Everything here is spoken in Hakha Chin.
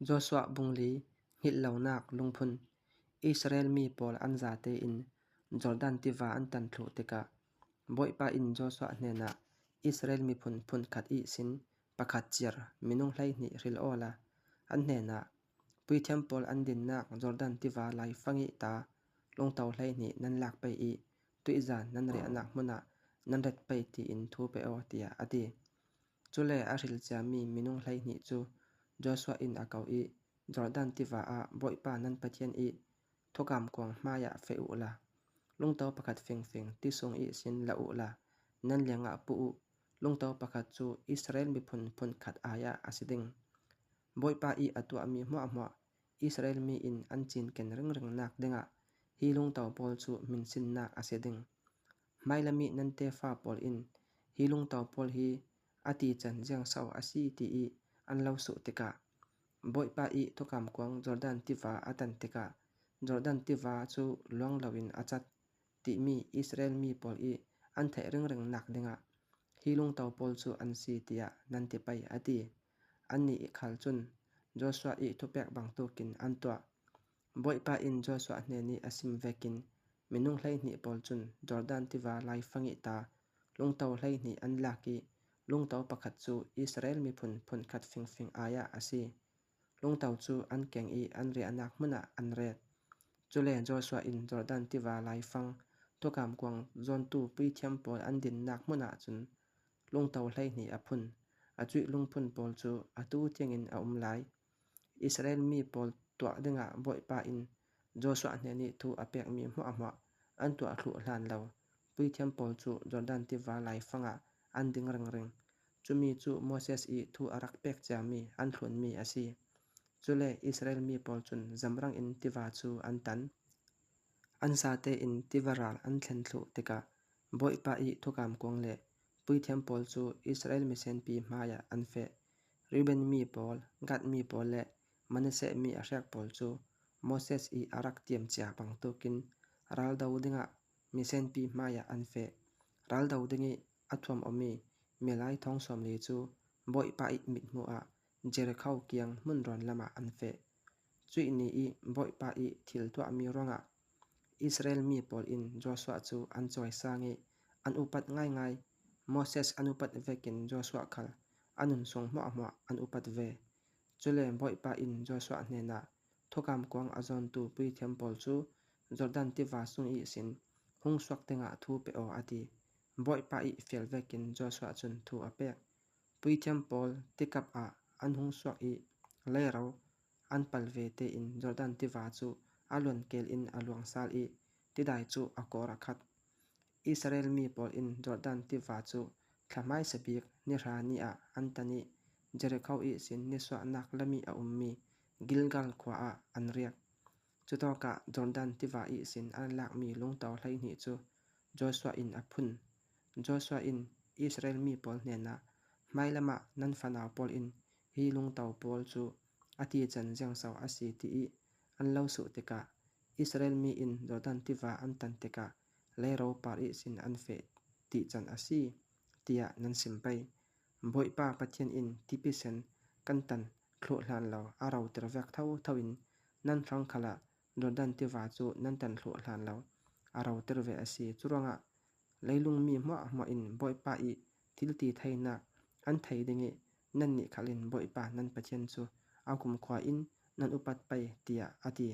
Joshua bungli, hngilh lonak lungphun. Israel mi pawl an zate in Jordan tiva an tan thlu tikah Bawipa in Joshua hnenah Israel miphun phunkhat ihsin pakhat cia minung 12 hril aw la, an hnenah, Puithiam pawl an dinnak Jordan tiva laifang i ta lungto 12 nan lak pei i tuihzan nan riahnak hmun ah nan ret pei tiin thu pe aw, tiah a ti. Cule a hril ciami minung 12 cu Joshua in a ko i Jordan tiva ah Bawipa nan Pathian i thukam kuang hmaiah feh u la, lungto pakhat fingfing tisung ihsin la u la, nan liang ah pu u. Lungto pakhat cu Israel miphun phunkhat ai ah a si ding. Bawipa i a tuahmi hmuahhmuah Israel mi in an cinken ringringnak dingah hi lungto pawl cu minsinnak a si ding. Hmailami nan tefa pawl in hi lungto pawl hi a ti can ziangsau a si ti i an lo suh tikah Bawipa i thukam kuang Jordan tiva a tan tikah Jordan tiva cu luang loin a cat timi Israel mi pawl i an theih ringringnak dingah hi lungto pawl cu an si tiah nan ti pei a ti. Annih khal cun Joshua i thupek bantukin an tuah. Bawipa in Joshua hnen i a sim vekin minung 12 pawl cun Jordan tiva laifang i ta lungto 12 an lak i lungto pakhat cu Israel miphun phunkhat fingfing ai ah a si. Lungto cu an keng i an riahnak hmun ah an ret. Cule Joshua in Jordan tiva laifang tukam kuang zawntu puithiam pawl an dinnak hmun ah cun lungto 12 a phun. A cuih lungphun pawl cu atu tiangin a um lai. Israel mi pawl tuah dingah Bawipa in Joshua hnen i thu a pekmi hmuahhmuah an tuah thlu hlan lo puithiam pawl cu Jordan tiva laifang ah an ding ringring. Cumi cu Moses i thu a rak pek ciami an thlunmi a si. Cule Israel mi pawl cun zamrang in tiva cu an tan. An zate in tiva ral an thlen thlu tikah Bawipa i thukam kuang le puithiam pawl cu Israel misenpi hmaiah an feh. Reuben mi pawl, Gad mi pawl le Manasseh mi a hrek pawl cu Moses i a rak tiam cia bantukin raldo dingah misenpi hmaiah an feh. Raldo ding i a thuam-awmi milai thong 40 cu Bawipa i mithmuh ah Jerikho kiang hmunrawn lam ah an feh. Cuih ni i Bawipa i thil tuahmi ruangah Israel mi pawl in Joshua cu an cawisang i an upat ngaingai. Moses an upat vekin Joshua khal a nun sung hmuahhmuah an upat ve. Cule Bawipa in Joshua hnenah thukam kuang a zawntu puithiam pawl cu Jordan tiva sung ihsin hung suak dingah thu pe aw a ti. Bawipa i fial vekin Joshua cun thu a pek. Puithiam pawl tikap ah an hung suak i leiro an pal ve tein Jordan tiva cu a luankel in a luang sal i tidai cu a kawr a khat. Israel mi pawl in Jordan tiva cu thla hmaisa bik nihra ni ah an tan i Jerikho ihsin nisuahnak lam i a ummi Gilgal khua ah an riak. Cutawkah Jordan tiva ihsin an lakmi lungto 12 cu Joshua in a phun. Joshua in Israel mi pawl hnenah, Hmailam ah nan fanau pawl in hi lungto pawl cu a ti can ziangsau a si ti i an lo suh tikah Israel mi in Jordan tiva an tan tikah leiro par ihsin an feh ti can a si, tiah nan sim pei. Bawipa Pathian in tipisen kan tan thluh hlan lo a roter vek thotho in nan hrang khal ah Jordan tiva cu nan tan thluh hlan lo a roter ve a si. Curuangah leilung mi hmuahhmuah in Bawipa i thilti theinak an thei ding i nannih khal in Bawipa nan Pathian cu a kumkhua in nan upat pei, tiah a ti.